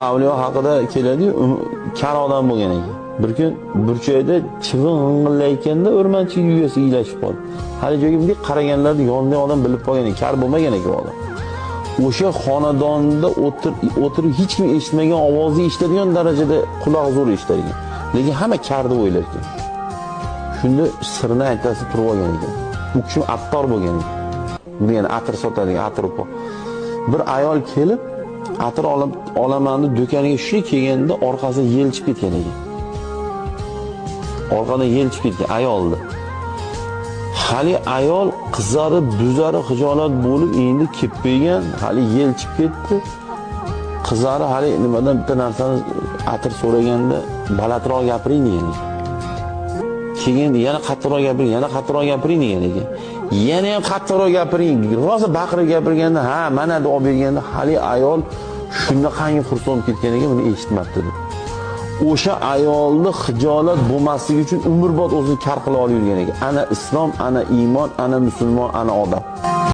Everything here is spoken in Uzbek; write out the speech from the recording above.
Avliyo haqida keladi-yu, kar odam bo'lgan ekan. Bir kun burchakda chivin g'ing'illayotganda o'rmonchi uyasiga ilashib qoldi. Hali joyga bunday qaraganlarda yonidagi odam bilib qolgan ekan, kar bo'lmagan ekan u odam. O'sha xonadonda o'tirib hech kim eshitmagan ovozni eshitadigan darajada quloq zo'r eshitar ekan. Lekin hamma kar deb o'ylar ekan. Shunda sirni aytasi turib olgan ekan. U kishi attor bo'lgan ekan. Degan atir sotadigan atir. Bir ayol kelib atir olib olaman deb do'koniga shu kelganda orqasidan yelchib ketgan ekan. Orqadan yelchib ketgan ayolni. Hali ayol qizarib, buzarib, xijolat bo'lib endi kelib qo'ygan, hali yelchib ketdi. Qizarib hali nimadan bitta narsani atir so'raganda balandroq gapiring degan ekan. Keyin yana qattiqroq gapiring, yana qattiqroq gapiring degan ekan. Yana ham qattiqroq gapiring, rosa baqirib gapirganda, ha, mana deb olib berganda hali ayol shunaqangi xursand ketgan ekan, buni eshitmabdi deb. O'sha ayolni xijolat bo'lmasligi uchun umrbod o'zini kar qila olib yurgan ekan. Ana islom, ana iymon, ana musulmon, ana odam.